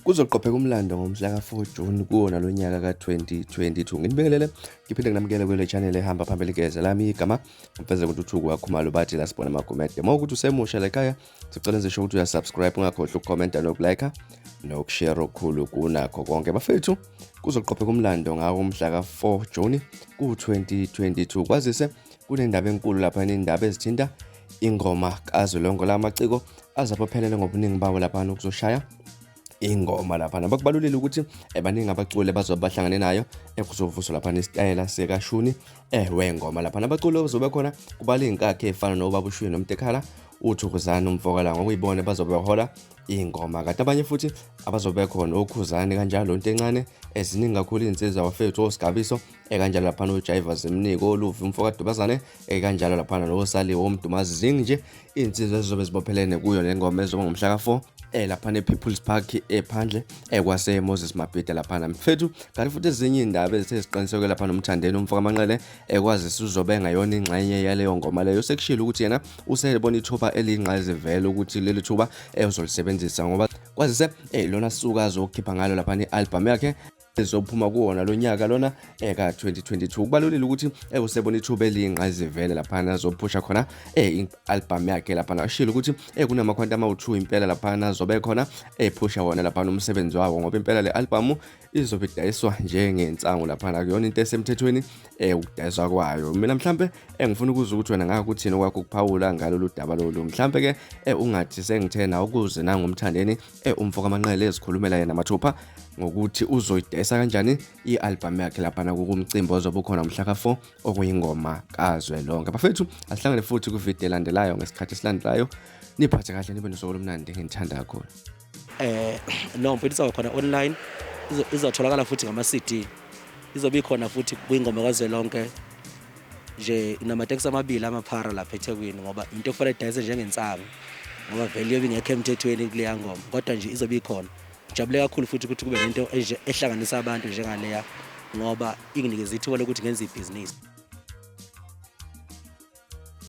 Kuzoqopheka umlando ngomhla ka-4 June kuwona lo nyaka ka-2022. Nginibingelele ngiphinde nginamukele kule channel ehamba phambili geze lami igama mfeze kuntuthuko wakhumalo bathi la sibona amagumede. Uma ukuthi usemusha la ekhaya sicela nje ukuthi uyasubscribe ungakhohlwa ukukhomenta nokulike nokushare okukhulu kunakho konke. Bafethu kuzoqopheka umlando ngawo umhla ka-4 June ku-2022 kwazise kunendaba enkulu lapha indaba ezithinta ingoma kazwelonke lamaciko azabophelele ngobuningi bawo laphana ukuzoshaya ingoma laphana. Bakubalulile ukuthi baningi abaculi abazobe bahlangane nayo ekuzovuswa laphana isitayela sikashuni wengoma laphana. Abaculi abazobe khona kubala iy'nkakhi ey'fana nobaba uShuni noMtekhala, uThokozani uMfokalanga okuyibona bazobe behola ingoma, kanti abanye futhi abazobe bekhona oKhuzani kanjalo Ntencane, eziningi kakhulu iy'nsizwa bafethu oSigabiso ekanjalo laphana uJaiva Zimniko oluvi umfokaDubazane ekanjalo laphana noSaliwe uMdumazi. Ziningi nje iy'nsizwa ezizobe zibophelene kuyo le ngoma ezoba ngomhla ka-4 laphana e-People's Park ephandle kwase-Moses Mabhida laphana mfethu. Kanti futhi ezinye iy'ndaba ezithe ziqiniseke laphana uMthandeni umfokaManqele ekwazisa uzobe engayona ingxenye yaleyo ngoma leyo, sekushilo ukuthi yena usebona ithuba eliyingqayizivele ukuthi leli thuba uzolisebenzisa ngoba kwazise lona suka azokhipha ngalo laphana i-album yakhe ezophuma kuwona lo nyaka lona eka-2022. Kubalulile ukuthi usebona ithuba eliyingqayizivele laphana azophusha khona i-album yakhe laphana. Ashilo ukuthi kunamakhwanta amawu-2 impela laphana azobe khona ephusha wona laphana umsebenzi wawo, ngoba impela le album izobe idayiswa njengensangu laphana, akuyona into esemthethweni ukudayiswa kwayo. Mina mhlampe engifuna ukuzwa ukuthi wena ngake uthini okwakho ukuphawula ngalolu daba lolu. Mhlampe ke ungathi sengithena ukuze nangumthandeni umfo kaManqele ezikhulumela yena mathupha ngokuthi uzoyidayisa kanjani i-album yakhe laphana kumcimbi ozobe ukhona mhla ka-4 okuyingoma kazwelonke. Bafethu asihlangane futhi kwividiyo elandelayo ngesikhathi esilandelayo. Niphathe kahle nibe nosuku olumnandi, nginithanda kakhulu. No mfethu, izoba khona online, izotholakala futhi ngama-CD, izobe ikhona futhi kwingoma kazwelonke nje. Inamatekisi amabili amaphara lapha eThekwini ngoba into ekufanele idayise njengensangu ngoba vele iyobe ingekho emthethweni kuleya ngoma, kodwa nje izobe ikhona. Ngijabule kakhulu futhi ukuthi kube nento ehlanganisa abantu njengaleya ngoba inginikeza ithuba lokuthi ngenze ibhizinisi.